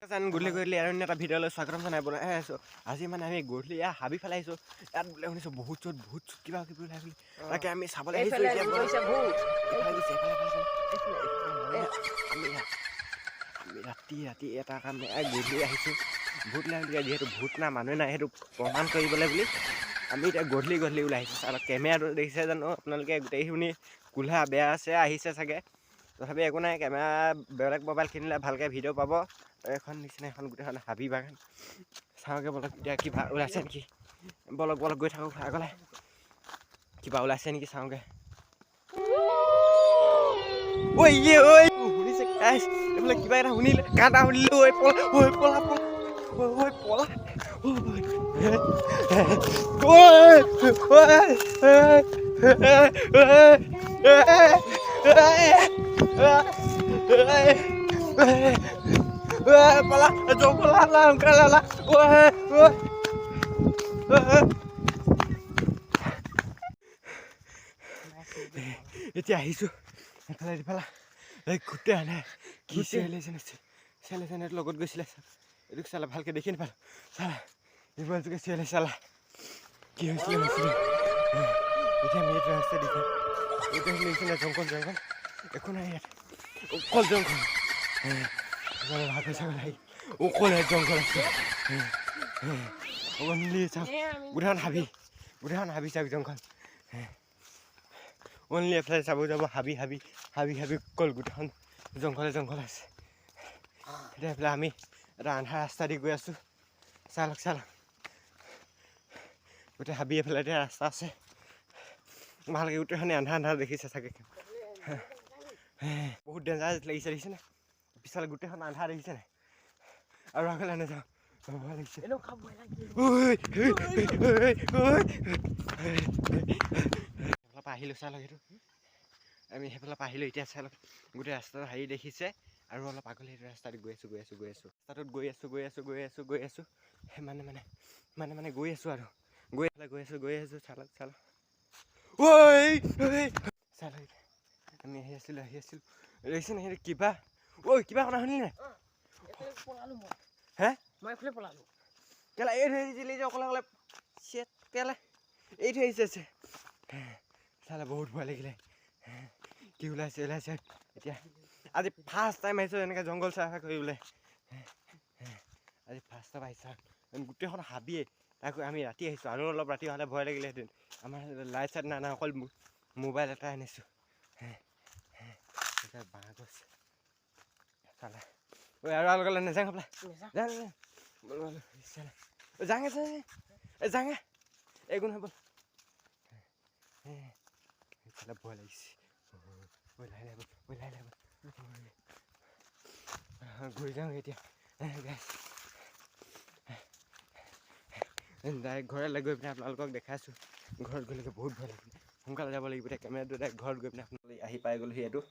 জান গধূলি গধূলি আৰু এটা ভিডিঅ'লৈ স্বাগতম জনাই বনাই আছোঁ। আজি মানে আমি গধূলি ইয়াত হাবি ফালে আহিছোঁ। ইয়াত বোলে শুনিছোঁ বহুত চুত ভূত চুত কিবা কিবি ওলাই বুলি, তাকে আমি চাবলৈ আহিছোঁ। এইফালে এতিয়া গৈছে ভূত। এইফালে গৈছে, এইফালে, এইফালে, এইফালে। আমি ৰাতি ৰাতি এটা কাম এই গধূলি আহিছোঁ ভূত ওলাই বুলি। যিহেতু ভূত নাই, মানুহে নাই, সেইটো প্ৰমাণ কৰিবলৈ বুলি আমি এতিয়া গধূলি গধূলি ওলাই আহিছোঁ। চাওক, কেমেৰাটো দেখিছে জানো আপোনালোকে? গোটেইখিনি কোলা বেয়া আছে আহিছে চাগে, তথাপি একো নাই। কেমেৰা বেলেগ মোবাইল কিনিলে ভালকৈ ভিডিঅ' পাব। এখন নিচিনা এখন গোটেইখন হাবি বাগান। চাওঁগৈ বলক, এতিয়া কিবা ওলাইছে নেকি। বলক বলক, গৈ থাকোঁ আগলৈ, কিবা ওলাইছে নেকি চাওঁগৈ। ঐ ইয়ে ঐ, শুনিছে গাইছ? এইফালে কিবা এটা শুনিলে, কাটা শুনিলোঁ। ঐ পলা, ঐ পলা পলা, ঐ ঐ পলা, ঐ ঐ ঐ পলা পলা, পলা ঐ ঐ। এতিয়া আহিছোঁ এইফালে এইফালে। এই গোটেই আনে কি চিঞৰিছে, চিঞৰিছে। লগত গৈছিলে, এইটোক চালা ভালকৈ দেখি নাপালোঁ। চালা ইমানটোকে চিঞৰিলে, চালা কি হৈছিলে হৈছিলে। এতিয়া আমি এইটো ৰাস্তা দিছে, এইটো নিচিনা জংঘল জংঘল, একো নাই ইয়াত, অকল জংঘল। ভালকৈ চাব লাগে, অকল ইয়াত জংঘল আছে। অনলি চাওক, গোটেইখন হাবি, গোটেইখন হাবি। চাওক জংঘল অনলি। এফালে চাব যাব হাবি হাবি হাবি হাবি, অকল গোটেইখন জংঘলে জংঘল আছে। এতিয়া এইফালে আমি এটা আন্ধাৰ ৰাস্তা দি গৈ আছোঁ। চালক চালক, গোটেই হাবি। এইফালে এতিয়া ৰাস্তা আছে ভালকৈ, গোটেইখনে আন্ধাৰ আন্ধাৰ দেখিছে চাগে। বহুত ডেঞ্জাৰ লাগিছে, দেখিছেনে? পিছফালে গোটেইখন আন্ধাৰ, দেখিছে নাই? আৰু আগলৈ নাযাওঁ, ভয় লাগিছে। সেইফালৰ পৰা আহিলোঁ, চাই লওক সেইটো। আমি সেইফালৰ পৰা আহিলোঁ। এতিয়া চাই লওক, গোটেই ৰাস্তাটো হেৰি দেখিছে। আৰু অলপ আগলৈ সেইটো ৰাস্তাত গৈ আছোঁ, গৈ আছোঁ, গৈ আছোঁ, ৰাস্তাটোত গৈ আছোঁ, গৈ আছোঁ, গৈ আছোঁ, গৈ আছোঁ, মানে মানে মানে মানে গৈ আছোঁ আৰু গৈ গৈ আছোঁ, গৈ আছোঁ। চালক চালক, ঐ চালক, আমি আহি আছিলোঁ, আহি আছিলোঁ, দেখিছে নাই? সেইটো কিবা, ঐ কিবা কথা শুনিলি নাই? হে, কেলা এই থৈ আহিছিলে যে অকলে অকলে চেট, কেলা এই থৈ আহিছে আছে। চালা বহুত ভয় লাগিলে, কি ওলাইছে ওলাইছে। এতিয়া আজি ফাৰ্ষ্ট টাইম আহিছোঁ এনেকৈ জংঘল চাফা কৰিবলৈ। আজি ফাৰ্ষ্ট টাইম আহিছোঁ, গোটেইখন হাবিয়ে। তাকো আমি ৰাতি আহিছোঁ, আৰু অলপ ৰাতি হ'লে ভয় লাগিলেহেঁতেন। আমাৰ লাইট চাইট নাই, নাই, অকল মোবাইল এটা আনিছোঁ। বাঁহ গছ চালা। ঐ আৰু আগলৈ নাযাওঁ, হ'বলা যাওঁ যাঙে যাঙে, একো নহয়, ব'ল। চালা ভয় লাগিছে। ঐ লাহে লাহে ব'ল, ঐ লাহে লাহে ব'ল, ঘূৰি যাওঁ এতিয়া। ডাইৰেক্ট ঘৰলৈ গৈ পিনে আপোনালোকক দেখাইছোঁ। ঘৰত গ'লেগে বহুত ভয় লাগিলে, সোনকালে যাব লাগিব এতিয়া। কেমেৰাটো ডাইৰেক্ট ঘৰত গৈ পিনে আপোনালোক আহি পাই গ'লোহি। এইটো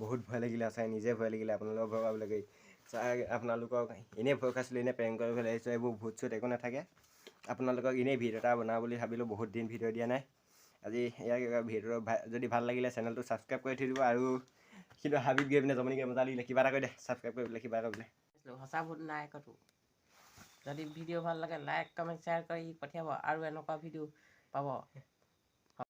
বহুত ভয় লাগিলে চাই, নিজে ভয় লাগিলে, আপোনালোকক ভয় পাবলৈ গৈ চাই। আপোনালোকক এনেই ভয় খাইছিলোঁ, এনেই প্ৰেং কৰিবলৈ আহিছোঁ। এইবোৰ ভূত চুত একো নাথাকে। আপোনালোকক এনেই ভিডিঅ' এটা বনাওঁ বুলি ভাবিলোঁ, বহুত দিন ভিডিঅ' দিয়া নাই। আজি ইয়াৰ ভিডিঅ' যদি ভাল লাগিলে চেনেলটো ছাবস্ক্ৰাইব কৰি থৈ দিব। আৰু কিন্তু হাবিত গৈ পিনে জমনিকে মজা লাগিলে। কিবা এটা কৈ দে, ছাবস্ক্ৰাইব কৰি পেলাই কিবা এটা বোলে। সঁচা ভূত নাই ক'তো। যদি ভিডিঅ' ভাল লাগে, লাইক কমেণ্ট শ্বেয়াৰ কৰি পঠিয়াব আৰু এনেকুৱা ভিডিঅ' পাব।